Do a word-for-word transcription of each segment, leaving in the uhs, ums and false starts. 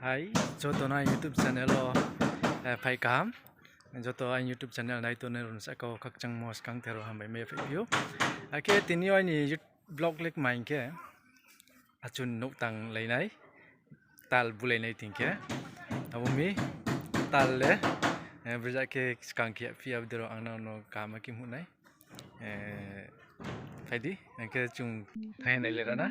Hai, joto no aini YouTube channel wo, eh, phai kaham. Joto aini YouTube channel nai tongnai rao no sahka wo khakchangmo skangther wo hambai mai phai phi ou. Akhe tini yo aini vlog le kma hing khe, achun nouh tang lai nai, tal bulai nai ting khe. Abo mi tal le, eh, brja khe skang khe phi abo dei rao ang nang no kaham khe mhuh nai. Eh, phai di, hing khe chung thai nai le ra na.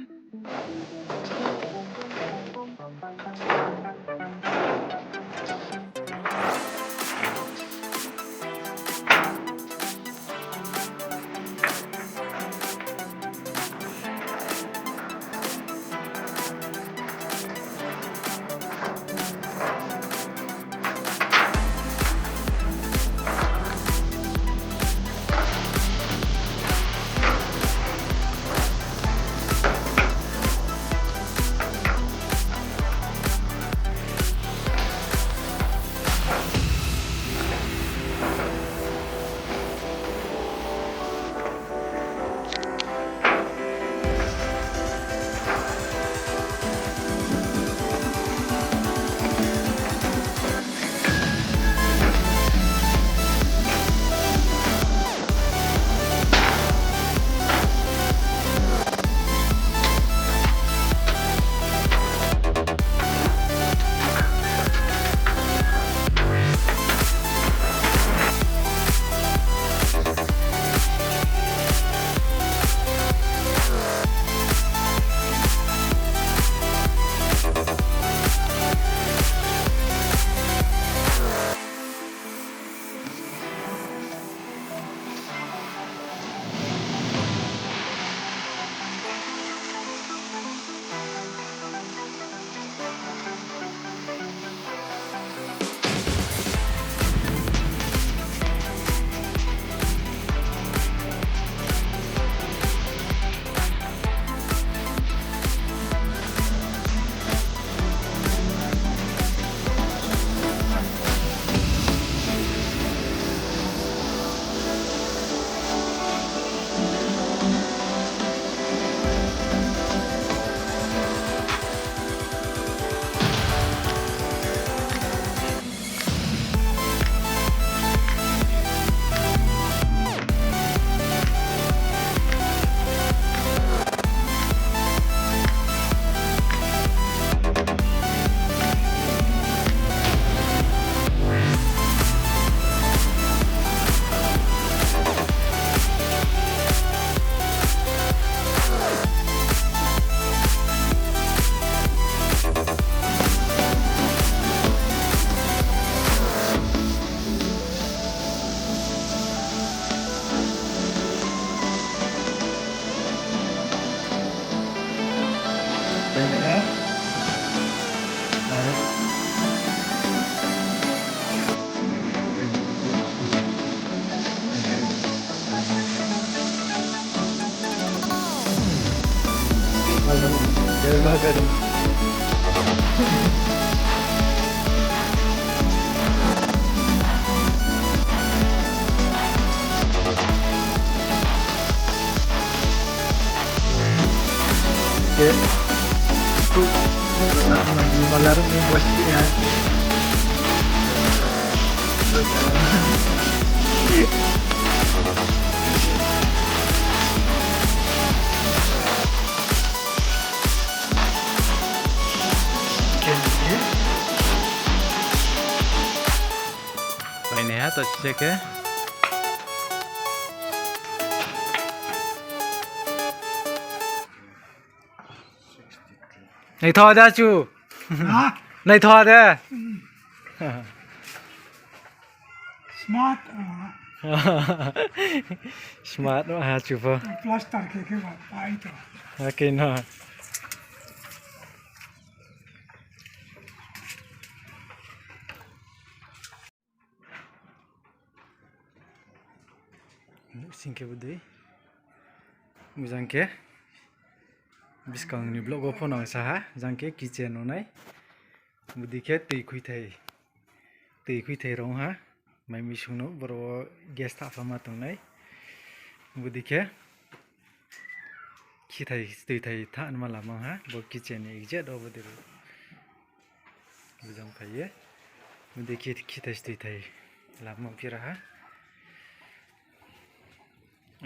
Painaiha to sise khe. Naitho de chu. Ha? Naitho de. Smart, ah. Smart ha chu pho. Plaster khe khe ba pai to. Oke no. Sing khe bodei. Mujang khe. Buskang ni vlog wo pho nang sa ha. Jang khe kitchen no nai. Bodei khe tui khuithai. Tui khuithai rong ha. Mai misung no boro wo gas thahphama tongnai. Bodei khe. Khithai, tuithai thanma lama ha. Bo kitchen ni exact wo bodei rao. Bojang phai ye. Bodei khe khithai stui thai lama phi ra ha.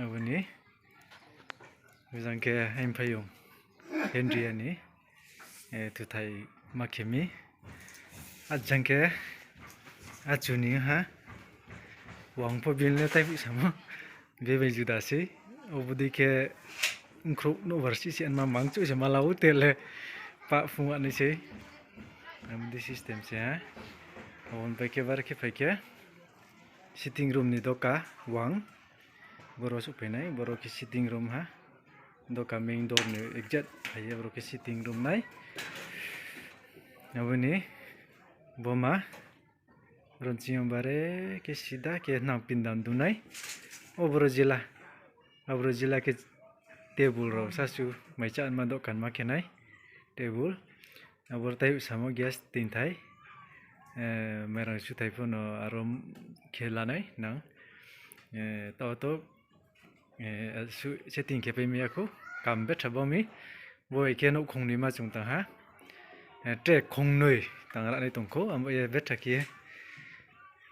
Abo ni bojang khe aini phaiyong Henry ani, eh, thuthai ma khe mi. Ajang khe achu ni ha. Wang pho bil le tai phuh samo. Bebai juda sei. Obo dei khe nkhrouh nouhbar si se ma mangchouh se ma la ou tele. Pah phung anai sei. Abo dei system se ha. Abo ni pai khe bar khe phai khe sitting room ni doka wang. Boro souhphai nai, boro khe sitting room ha. Doka main door ni exact phai ye boro khe sitting room nai. Abo ni boma ronching yo bare khe sida khe nang pindam du nai. O boro jila, aboro jila khe table rao sasu mai chá ma dokan ma khe nai table. Aboro tai samo gas tinthai, eh, mairang suthai pho no aro khe la nai nang. Eh, tao to, eh, su-, setting khe pai mi ya khou, kam betha bo mi. Bo hai khe nouhkhong noi ma chung tang ha. Eh, tre khong noi tang ra nai tong khou, abo ye betha khe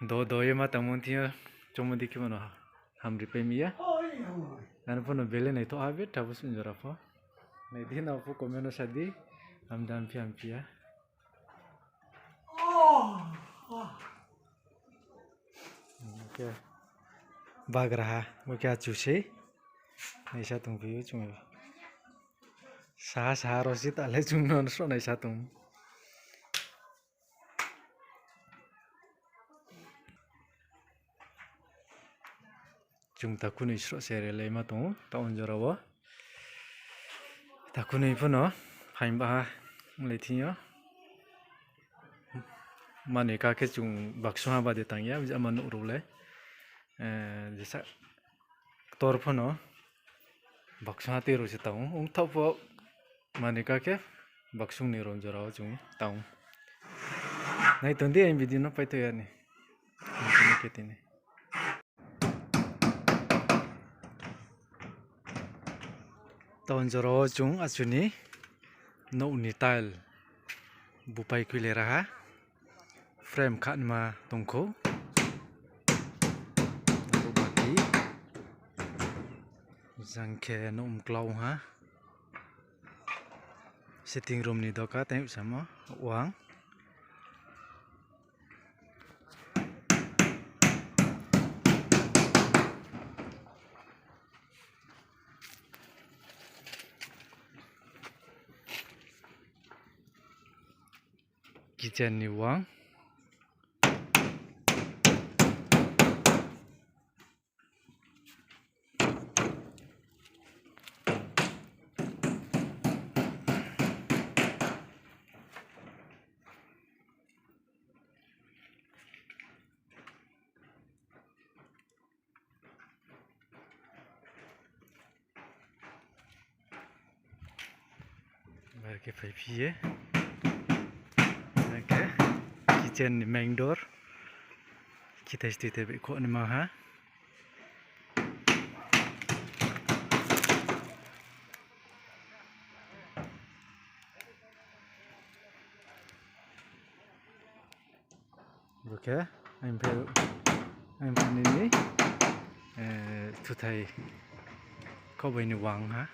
do do ye ma tangmo thing yo, chomo di khe mano hamri pai mi ya. Ano pho no bele naithoh ha betha bo suh jora pho. Nai di nao pho comment no sa di, hamda hamphi hamphi ya. Khe bagraha, bo khe achu sei. Naisa tongphi ou chung. Saha saha ro si ta le chung no sroh naisa tong. Chung takhunoi sroh se relai ma tong ou, taoh jora wo. Takhunoi pho no phaing baha onglai thing yo. Mani ka khe chung baksungha bade tang ya, jama nouh rao le. Eh, jesa ktor pho no baksungha tei rao se tang ou. Ongthaoh pho mani ka khe baksung ni rao jora wo chung tang ou. Nai tong di, aini video no paitho ya ni. Tini khe tini. Taoh jora wo chung achu ni nouh ni tile bupai khui le ra ha. Frame khatma tong khou. Abo bati. Jang khe nouh mklau ha. Sitting room ni doka tei samo wang. Kitchen ni wang. Bar khe phaiphi ye. Bar khe kitchen ni main door. Khithai stui thai bai khoh ni ma ha. Bo khe, aini pha, aini pha nini, eh, thuthai khaoh bai ni wang ha.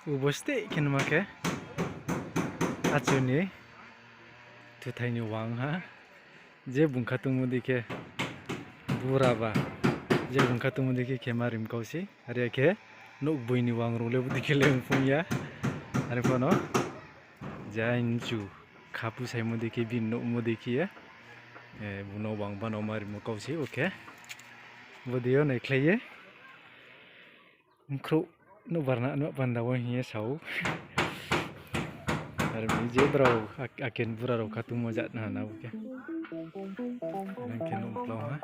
Ubo steh khe nma khe, achu ni thuthai ni wang ha. Je bung khatungmo dei khe bura ba, je bung khatungmo dei khe khe ma rim kau sei. Are khe nouhboi ni wang rao le bodei khe le ongphung ya. Are pho no je aini chu khapu saimo dei khe bini nouhmo dei khe ye, eh, bung no wang ba no ma rimo kau sei, okay. Bodei yo naikhlai ye. Bkhrouh nouhbar na, nouh panda wo hing ye sa ou. Are mi je brao, ak-, aken bura rao khatungmo jat na na bo khe. Nang khe nouh klau ha.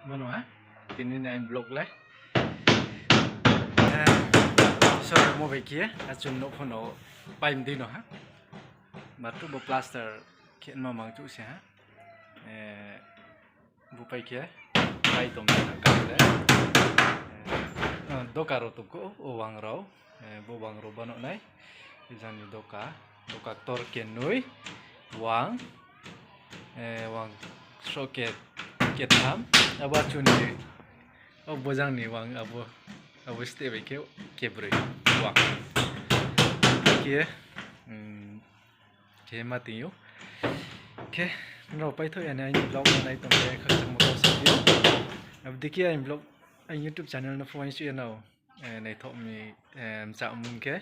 Bono ha, tini ni aini vlog le. Eh, sorry, mo bai khe, achun nouh pho no pai mdei no ha. Bathroom bo plaster khe ma mang chuh se ha. Eh, bo pai khe, pai tong na kau le. Eh, doka rao tong kho, o wang rao. Eh, bo wang rao bano nai. Jang ni doka, doka ktor kenoi, wang, eh, wang sroh ke, ketham, abo achun ni, o bo jang ni wang abo, abo step bai khe kebroi, wang. Khe, um, khe ma tong ou. Khe, nrao paithoh ya ni aini vlog no nai tong khe khakchangmo kau saphi ou. Abo dei khe aini vlog, aini YouTube channel no pho uaingsouh ya no. Eh, naithoh mi, eh, mchahmung khe,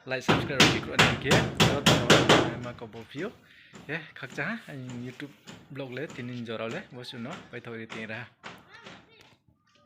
like, subscribe rao khe khruh ni khe, joto no, eh, ma kau bo phi ou. Khe, khakchang ha, aini YouTube vlog le, tini ni jora le, bo suh no, paithoh ri tong ra ha.